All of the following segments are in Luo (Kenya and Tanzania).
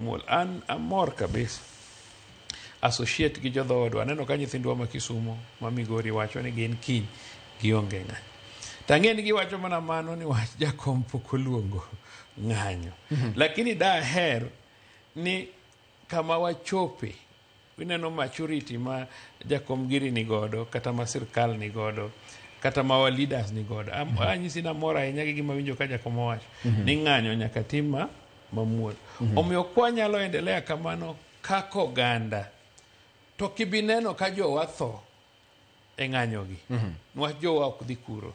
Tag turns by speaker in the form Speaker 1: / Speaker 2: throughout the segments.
Speaker 1: Muol. An amor kabisa associate gi jodhoodwa. Aneno ka nyithindwa ma Kisumo, ma Migori wacho ni gin kiny gionge ng'anyo. To ang'e ni giwacho mana mano ni wach jakom pok oluongo ng'anyo. Lakini daher ni kama wachope ineno maturity ma jakom giri ni godo kata ma sirkal ni godo kata ma wa leaders ni godo. Anyisi ni amor ahinya gi gima winjo ka jakom owacho ni ng'anyo nyaka tim ma mamuol. Omiyo kwanyalo endelea kamano kaka oganda to kibineno ka jowa tho e ng'anyogi niwach jowa ok dhi kuro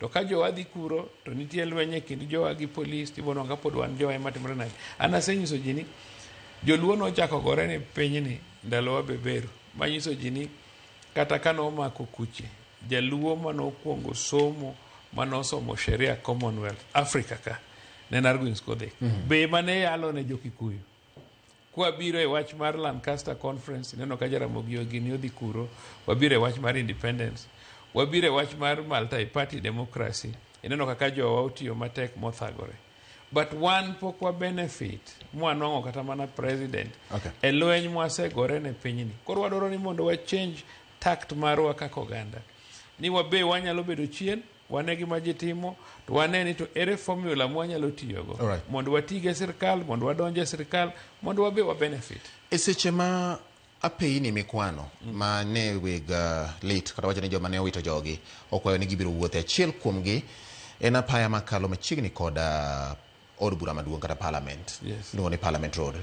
Speaker 1: to ka jowa dhi kuro to nitie lweny e kind jowa gi polis tibono ka pod wan jowa ema timore nade. An asenyiso ji ni joluo nochako gore ni pinyni ndalo wa beberu manyiso ji ni kata ka nomako kuche jaluo manokwongo somo manosomo sheria Commonwealth Africa ka ne en Argwings Kodhek be mane yalo ne jo-Kikuyu. Kwabiro e wach mar Lancaster Conference, ineno ka Jaramogi Oginga odhi kuro. Wabiro e wach mar independence. Wabiro e wach mar multi-party democracy. Ineno kaka jowa otiyo matek mothagore. But wan pok wa benefit mwanwang'o kata mana president e lweny mwasegore ne pinyni. Koro wadwaro ni mondo wa change tact marwa kaka oganda. Ni wabe wanyalo bedo chien, wane gima ji timo, to wane ni to ere formula mwanyalo tiyogo mondo watige e sirkal, mondo wadonj e sirkal, mondo wabe wa benefit.
Speaker 2: E seche ma apeyini mikwano ma ne weg lit kata wacho ni joma ne owito jogi okwayo ni gibiro wuothe, achiel kuomgi en apaya makalo machiegni kod od bura maduong' kata parliament, iluongo ni Parliament Road.